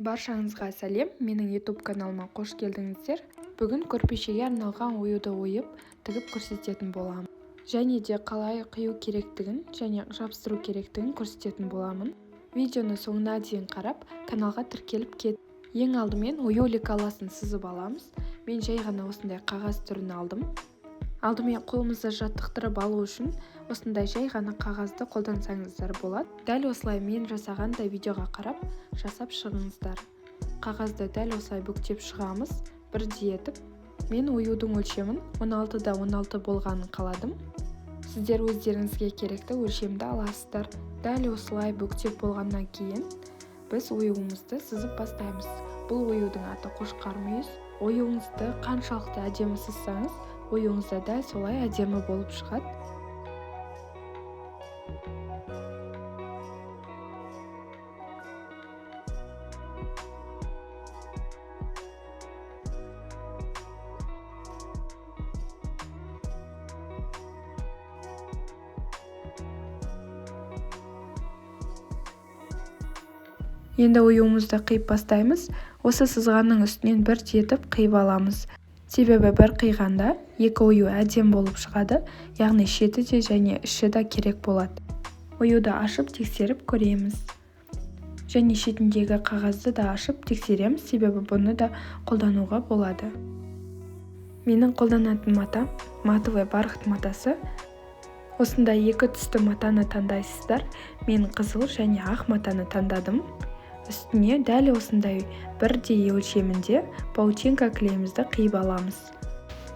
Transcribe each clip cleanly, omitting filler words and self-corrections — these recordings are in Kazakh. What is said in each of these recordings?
Баршаңызға сәлем, менің YouTube каналыма қош келдіңіздер. Бүгін көрпешеге арналған оюды ойып, тігіп көрсететін боламын. Және де қалай қию керектігін және жабыстыру керектігін көрсететін боламын. Видеоны соңына дейін қарап, каналға тіркеліп кет. Ең алдымен ою лекаласын сызып аламыз. Мен жай ғана осындай қағаз түрін алдым. Алдымен қолымызды жаттықтырып алу үшін осындай жай ғана қағазды қолдансаңыздар болады. Дәл осылай мен жасағандай видеоға қарап жасап шығыңыздар. Қағазды дәл осылай бүктеп шығамыз, бірдей етіп. Мен оюдың өлшемін 16-да 16 болғанын қаладым. Сіздер өздеріңізге керекті өлшемді аласыздар. Дәл осылай бүктеп болғаннан кейін біз оюымызды сызып бастаймыз. Бұл оюдың аты қошқар мүйіз. Оюыңызды қаншалықты әдемі сызсаңыз, оюыңыз да дәл солай әдемі болып шығады. Енді оюымызды қиып бастаймыз. Осы сызғанның үстінен бір жетіп қиып аламыз. Себебі бір қиғанда екі ою әдемі болып шығады, яғни шеті де және іші де керек болады. Оюды ашып тексеріп көреміз. Және шетіндегі қағазды да ашып тексереміз, себебі бұны да қолдануға болады. Менің қолданатын матам матовый бархат матасы. Осындай екі түсті матаны таңдайсыздар. Мен қызыл және ақ матаны таңдадым. Үстіне дәл осындай бірдей өлшемінде паутинка клейімізді қиып аламыз.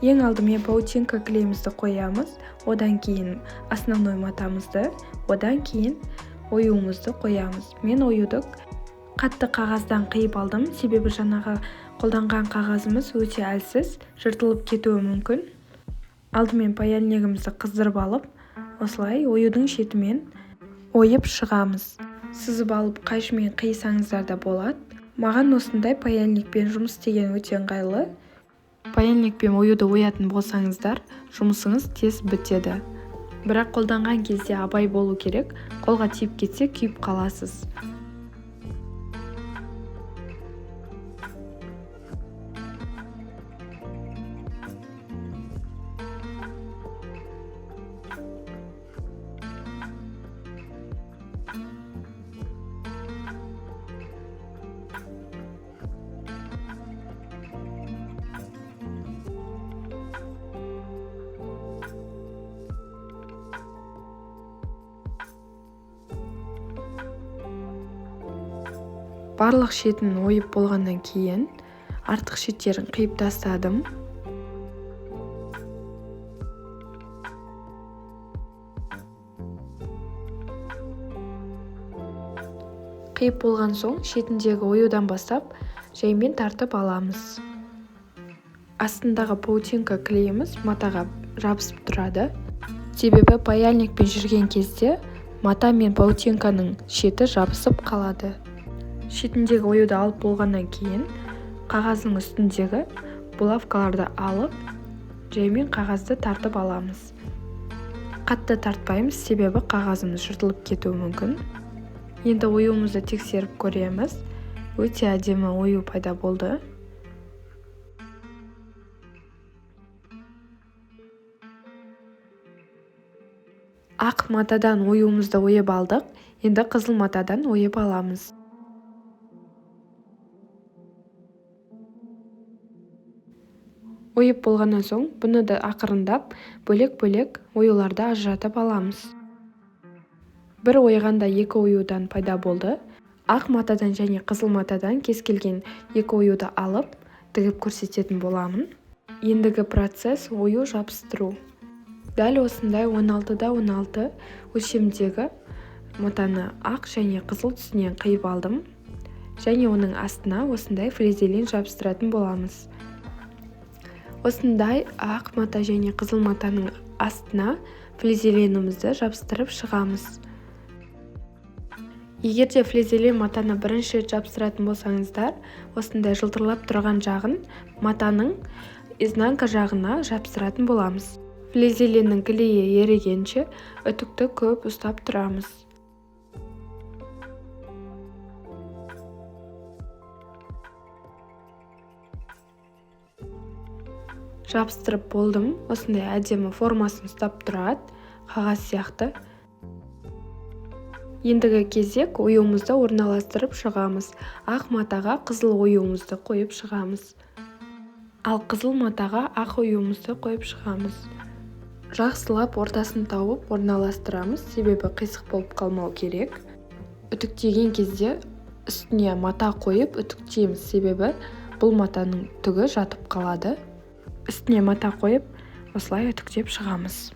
Ең алдымен паутинка клейімізді қоямыз, одан кейін основной матамызды, одан кейін оюымызды қоямыз. Мен оюды қатты қағаздан қиып алдым, себебі жаңағы қолданған қағазымыз өте әлсіз, жыртылып кетуі мүмкін. Алдымен паяльнигімізді қыздырып алып, осылай оюдың шетімен ойып шығамыз. Сызып алып қайшымен қисаңыздар да болады. Маған осындай паяльникпен жұмыс істеген өте ыңғайлы. Паяльникпен оюды оятын болсаңыздар, жұмысыңыз тез бітеді. Бірақ қолданған кезде абай болу керек, қолға тиіп кетсе күйіп қаласыз. Барлық шетін ойып болғаннан кейін артық шеттерін қиып тастадым. Қиып болған соң шетіндегі оюдан бастап жаймен тартып аламыз. Астындағы паутинка клейіміз матаға жабысып тұрады. Себебі паяльникпен жүрген кезде мата мен паутинканың шеті жабысып қалады. Шетіндегі оюды алып болғаннан кейін қағаздың үстіндегі булавкаларды алып, жаймен қағазды тартып аламыз. Қатты тартпаймыз, себебі қағазымыз жыртылып кетуі мүмкін. Енді оюымызды тексеріп көреміз. Өте әдемі ою пайда болды. Ақ матадан оюымызды ойып алдық. Енді қызыл матадан ойып аламыз. Ойып болғаннан соң бұны да ақырындап бөлек-бөлек оюларды ажыратып аламыз. Бір ойғанда екі оюдан пайда болды. Ақ матадан және қызыл матадан кез келген екі оюды алып, тігіп көрсететін боламын. Ендігі процесс ою жабыстыру. Дәл осындай 16-да 16 өлшемдегі матаны ақ және қызыл түсінен қиып алдым. Және оның астына осындай флизелин жабыстыратын боламыз. Осындай ақ мата және қызыл матаның астына флизелинімізді жабыстырып шығамыз. Егер де флизелин матаны бірінші рет жабыстыратын болсаңыздар, осындай жылтырлап тұрған жағын матаның изнанка жағына жабыстыратын боламыз. Флизелиннің клейі ерігенше үтікті көп ұстап тұрамыз. Жабыстырып болдым. Осындай әдемі формасын ұстап тұрады, қағаз сияқты. Ендігі кезек оюымызды орналастырып шығамыз. Ақ матаға қызыл оюымызды қойып шығамыз. Ал қызыл матаға ақ оюымызды қойып шығамыз. Жақсылап ортасын тауып орналастырамыз, себебі қисық болып қалмау керек. Үтіктеген кезде үстіне мата қойып үтіктейміз, себебі бұл матаның түгі жатып қалады. Үстіне мата қойып, осылай үтіктеп шығамыз.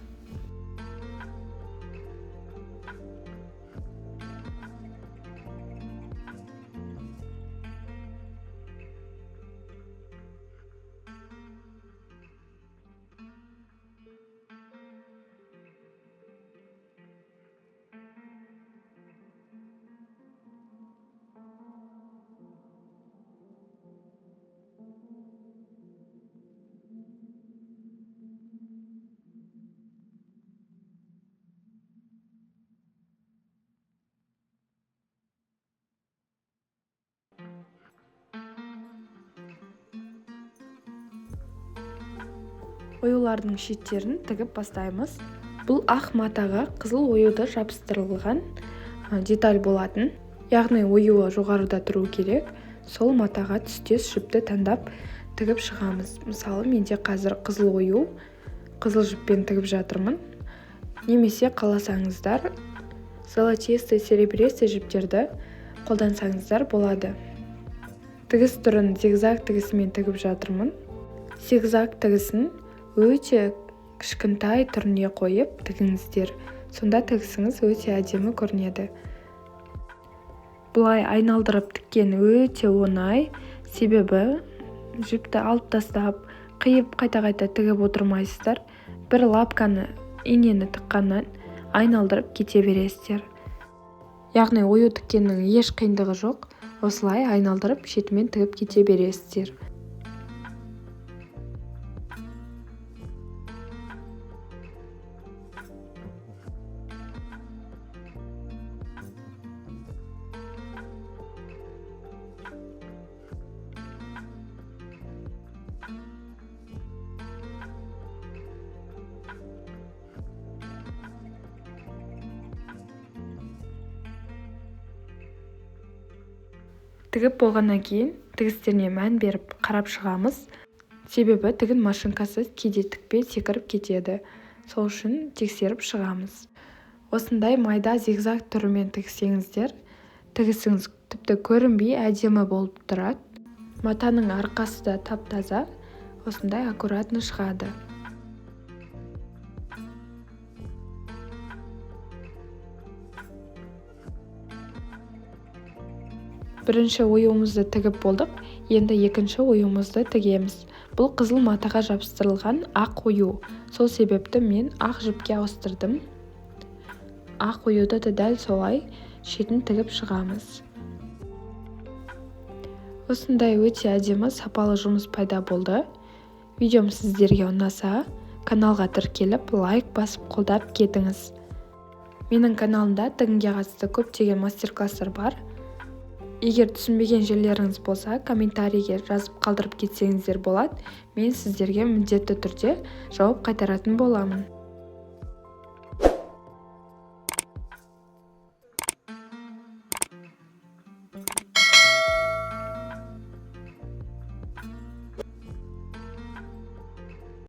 Оюлардың шеттерін тігіп бастаймыз. Бұл ақ матаға қызыл оюды жабыстырылған деталь болатын. Яғни оюы жоғарыда тұру керек. Сол матаға түстес жіпті таңдап тігіп шығамыз. Мысалы, менде қазір қызыл ою, қызыл жіппен тігіп жатырмын. Немесе қаласаңыздар золотистый, серебристый жіптерді қолдансаңыздар болады. Тігіс түрін зигзаг тігісімен тігіп жатырмын. Зигзаг тігісін өте кішкентай түріне қойып тігіңіздер. Сонда тігісіңіз өте әдемі көрінеді. Бұлай айналдырып тіккен өте оңай, себебі жіпті алып тастап, қиып қайта-қайта тігіп отырмайсыздар. Бір лапканы, инені тыққаннан айналдырып кете бересіздер. Яғни ою тіккеннің еш қиындығы жоқ. Осылай айналдырып шетімен тігіп кете бересіздер. Тігіп болғаннан кейін тігістеріне мән беріп қарап шығамыз. Себебі тігін машинкасы кейде тікпей секіріп кетеді. Сол үшін тексеріп шығамыз. Осындай майда зигзаг түрімен тіксеңіздер, тігісіңіз тіпті көрінбей әдемі болып тұрады. Матаның арқасы да тап-таза, осындай аккуратно шығады. Бірінші оюымызды тігіп болдық, енді екінші оюымызды тігеміз. Бұл қызыл матаға жабыстырылған ақ ою. Сол себепті мен ақ жіпке ауыстырдым. Ақ оюды да дәл солай шетін тігіп шығамыз. Осындай өте әдемі сапалы жұмыс пайда болды. Видеом сіздерге ұнаса, каналға тіркеліп, лайк басып қолдап кетіңіз. Менің каналымда тігінге қатысты көптеген мастер-класстар бар. Егер түсінбеген жерлеріңіз болса, комментарийге жазып қалдырып кетсеңіздер болады. Мен сіздерге міндетті түрде жауап қайтаратын боламын.